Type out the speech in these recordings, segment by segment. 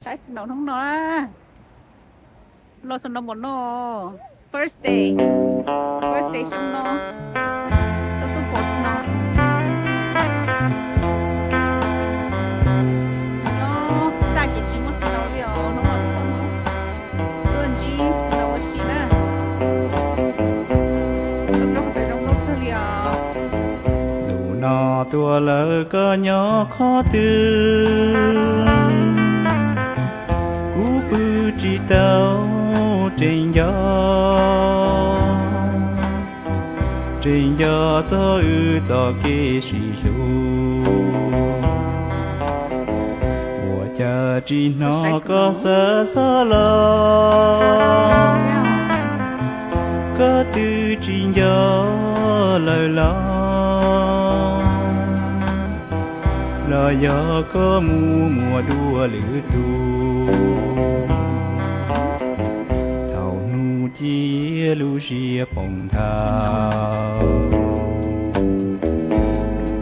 Saib snow hnub no na. Los snow npaum no. First day. First day snow no. Tuaj tuaj pom snow. Nyob xa ces tsis muaj snow li os, hnub no tuaj ntsib snow ua si na. Zoo nkauj kawg li os. Ntu no tuaj lawm koj nyob qhov twg? Kuv pw tsis tau, tseem nco, tseem nco txog wb txoj kev sib hlub. Ua cas tsis hnov koj xav xav los, koj twb tsis nco lawm los, los yog koj mus muaj dua lwm tus. Thaum hnub ci lub siab poob nthav,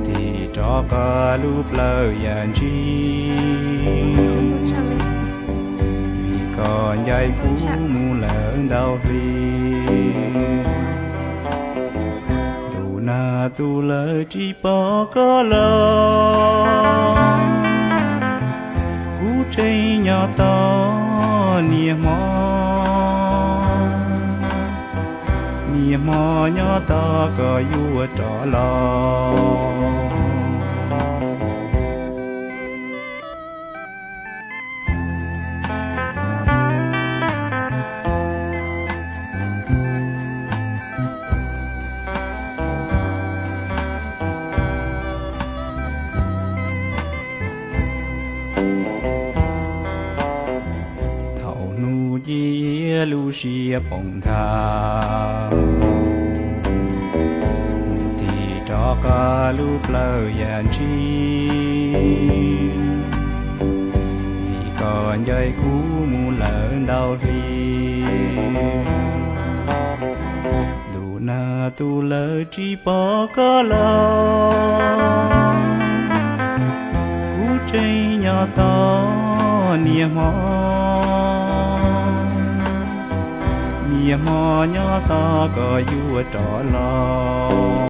tig rov qab lub plawv yam ntshis, vim koj ncaim kuv mus lawm ntau hli. Ntu nag tu lawv tsis pom koj los, kuv tseem nyob tos niaj hmo, niaj hmo nyob tos koj yuav rov los. Thaum hnub ci lub siab poob nthav, tig rov qab lub plawv yam ntshis, vim koj ncaim kuv mus lawm ntau hli. Ntu nag tu lawv tsis pom koj los, kuv tseem nyob tos niaj hmo, niaj hmo nyob tos koj yuav rov los.